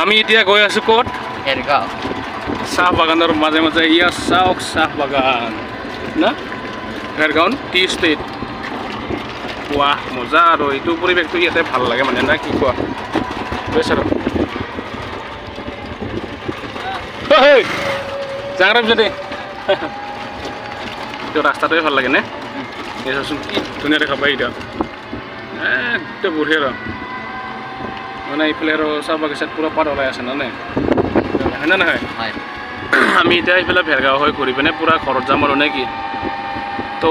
আমি এতিয়া গৈ আছোঁ ক'ত? ভেৰগাঁও চাহ বাগানৰ মাজে মাজে। ইয়াত চাওক চাহ বাগান না, ভেৰগাঁও টি ষ্টেট। ৱাহ মজা আৰু এইটো পৰিৱেশটো ইয়াতে ভাল লাগে মানে, না কি কোৱা? গৈছে আৰু জাগাৰ পিছতে এইটো ৰাস্তাটোৱে ভাল লাগে নে? এই চাচোন কি ধুনীয়া দেখা পায় এতিয়া, একদম বঢ়িয়া। আৰু মানে এইফালে আৰু চাহ বাগিচাত পূৰা পাত ওলাই আছে না, হয় নে নহয়? আমি এতিয়া এইফালে ভেৰগাঁও হৈ ঘূৰি পিনে পূৰা ঘৰত যাম আৰু, নে কি? তো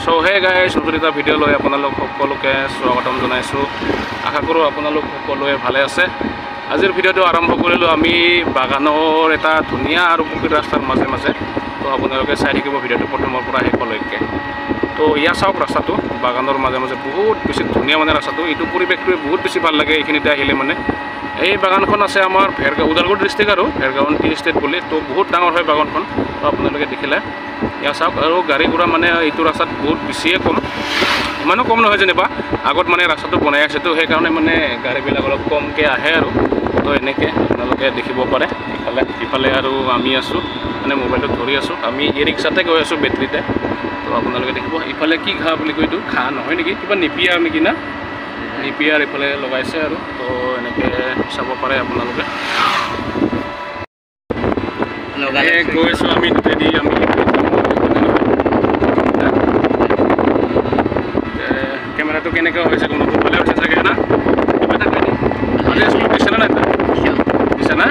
চ' হে গাইজ, নতুন এটা ভিডিঅ' লৈ আপোনালোক সকলোকে স্বাগতম জনাইছোঁ। আশা কৰোঁ আপোনালোক সকলোৱে ভালে আছে। আজিৰ ভিডিঅ'টো আৰম্ভ কৰিলোঁ আমি বাগানৰ এটা ধুনীয়া আৰু পকী ৰাস্তাৰ মাজে মাজে। তো আপোনালোকে চাই থাকিব ভিডিঅ'টো প্ৰথমৰ পৰা শেষলৈকে। তো ইয়াত চাওক ৰাস্তাটো বাগানৰ মাজে মাজে বহুত বেছি ধুনীয়া মানে ৰাস্তাটো, এইটো পৰিৱেশটোৱে বহুত বেছি ভাল লাগে এইখিনিতে আহিলে মানে। এই বাগানখন আছে আমাৰ ভেৰগাঁও, ওদালগুৰি ডিষ্ট্ৰিক্ট আৰু ভেৰগাঁও টি ষ্টেট বুলি। তো বহুত ডাঙৰ হয় বাগানখন, তো আপোনালোকে দেখিলে। ইয়াত চাওক আৰু গাড়ী ঘোঁৰা মানে এইটো ৰাস্তাত বহুত বেছিয়ে কম, ইমানো কম নহয় যেনিবা, আগত মানে ৰাস্তাটো বনাই আছেতো সেইকাৰণে মানে গাড়ীবিলাক অলপ কমকৈ আহে আৰু। তো এনেকৈ আপোনালোকে দেখিব পাৰে। ইফালে ইফালে আৰু আমি আছোঁ মানে মোবাইলটো ধৰি আছোঁ, আমি ই ৰিক্সাতে গৈ আছোঁ বেটেৰীতে। তো আপোনালোকে দেখিব ইফালে কি ঘাঁহ বুলি কয় এইটো, ঘাঁহ নহয় নেকি, কিবা নিপিয়াৰ নেকি না, নিপিয়াৰ ইফালে লগাইছে আৰু। তো এনেকৈ চাব পাৰে আপোনালোকে। গৈছোঁ আমি দুটেদি, আমি কেমেৰাটো কেনেকুৱা হৈছে গম নাপাওঁ, ভালে হৈছে চাগে না? কিবা এটা কৈ দি, আজি স্কুলত দিছে নে নাই? দিছে না?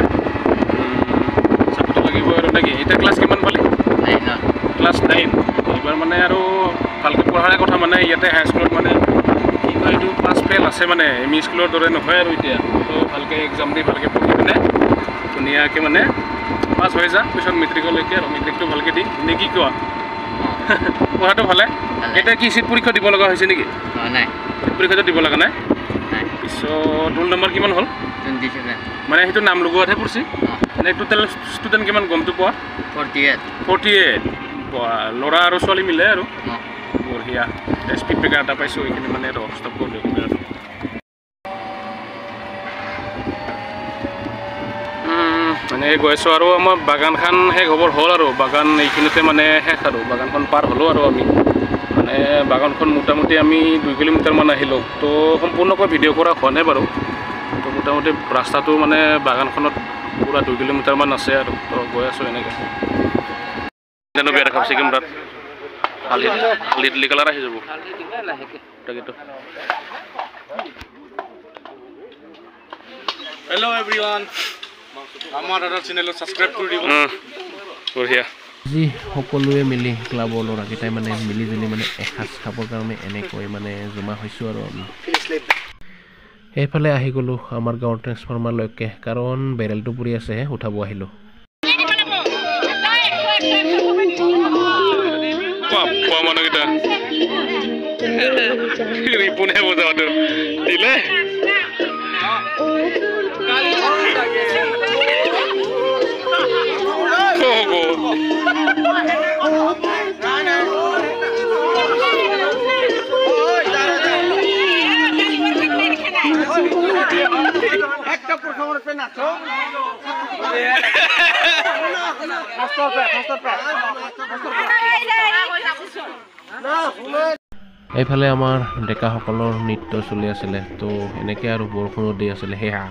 চাবতো লাগিব আৰু, নেকি? এতিয়া ক্লাছ কিমান পালি? ক্লাছ 9। এইবাৰ মানে আৰু ভালকৈ পঢ়াৰে কথা মানে, ইয়াতে হাইস্কুলত মানে কি কয় এইটো পাছ ফেইল আছে মানে, এম ই স্কুলৰ দৰে নহয় আৰু এতিয়া। তো ভালকৈ এক্সাম দি ভালকৈ পঢ়ি পিনে ধুনীয়াকৈ মানে পাছ হৈ যা, পিছত মেট্ৰিকলৈকে আৰু মেট্ৰিকটো ভালকৈ দি, নে কি কোৱা? পঢ়াটো ভালে। এতিয়া কি চিট পৰীক্ষা দিব লগা হৈছে নেকি? নাই, চিট পৰীক্ষাটো দিব লগা নাই। পিছত ৰোল নম্বৰ কিমান হ'ল? 27। মানে সেইটো নাম লগোৱাতহে পৰিছে। মানে টোটেল ষ্টুডেণ্ট কিমান গমটো পোৱা? 48। 48 ল'ৰা আৰু ছোৱালী মিলে আৰু। বঢ়িয়া। স্পীড ব্ৰেকাৰ এটা পাইছোঁ এইখিনি মানে ষ্টপ কৰি দিওঁ কেমেৰাটো। মানে গৈছোঁ আৰু আমাৰ বাগানখন শেষ হ'বৰ হ'ল আৰু, বাগান এইখিনিতে মানে শেষ আৰু, বাগানখন পাৰ হ'লোঁ আৰু আমি। মানে বাগানখন মোটামুটি আমি 2 কিলোমিটাৰমান আহিলোঁ। তো সম্পূৰ্ণকৈ ভিডিঅ' কৰা হোৱা নাই বাৰু। তো মোটামুটি ৰাস্তাটো মানে বাগানখনত পূৰা 2 কিলোমিটাৰমান আছে আৰু। তো গৈ আছোঁ এনেকৈ। জানো বেয়া দেখাব কেমেৰাত, হালধি কালাৰ আহি যাব তাকেতো। হেল্ল' এভৰিৱান, আমাৰ দাদাৰ চেনেলত ছাবস্ক্ৰাইব কৰি দিব। বঢ়িয়া। আজি সকলোৱে মিলি ক্লাবৰ ল'ৰাকেইটাই মানে মিলি জুলি মানে এসাঁজ খাবৰ কাৰণে এনেকৈ মানে জমা হৈছোঁ আৰু আমি। সেইফালে আহি গ'লোঁ আমাৰ গাঁৱৰ ট্ৰেন্সফৰ্মাৰলৈকে, কাৰণ বেৰেলটো পৰি আছেহে, উঠাব আহিলোঁ। মানুহকেইটা ৰিপুনে বজাওঁটো দিলে। এইফালে আমাৰ ডেকাসকলৰ নৃত্য চলি আছিলে। তো এনেকৈ আৰু বৰষুণো দি আছিলে। সেয়া